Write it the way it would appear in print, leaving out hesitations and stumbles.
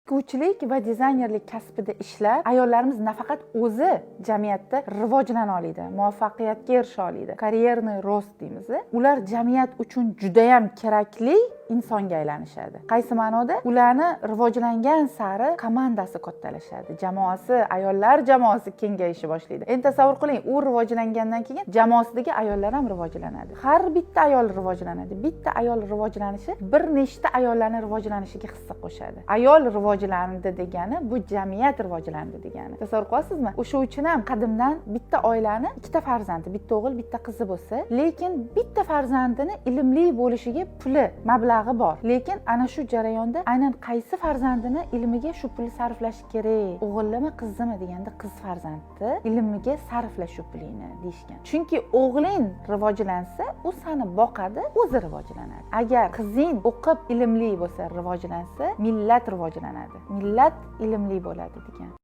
Tikuvchilik va dizaynerlik kasbida ishlab, ayollarimiz nafaqat o'zi jamiyatda rivojlana oladi, muvaffaqiyatga erisha oladi, карьерный рост deymiz, ular jamiyat uchun judayam kerakli insonga aylanishadi. Qaysi ma'noda? Ularni rivojlangan sari komandasi kattalashadi, jamoasi, ayollar jamoasi kengayishni boshlaydi. Endi tasavvur qiling, u rivojlangandan keyin jamoasidagi ayollar ham rivojlanadi. Har bitta ayol rivojlanadi. Bitta ayol rivojlanishi bir nechta ayollarni rivojlanishiga hissa qo'shadi. Ayol rivojlandi degani, bu jamiyat rivojlandi degani. Tasavvur qilyapsizmi? O'sha uchun ham qadimdan bitta oilani ikkita farzandi, bitta o'g'il, bitta qizi bo'lsa, lekin bitta farzandini ilmli bo'lishiga puli, mablag'i bor, lekin ana shu jarayonda aynan qaysi farzandini ilmiga shu pulni sarflash kerak, o'g'illimi, qiznimi deganda, qiz farzandni ilmiga sarfla shu pulingni deyishgan. Chunki o'g'ling rivojlansa, u sani boqadi, o'zi rivojlanadi. Agar qizing o'qib, ilmli bo'lsa, rivojlansa, millat rivojlanadi, millat ilmli bo'ladi degan.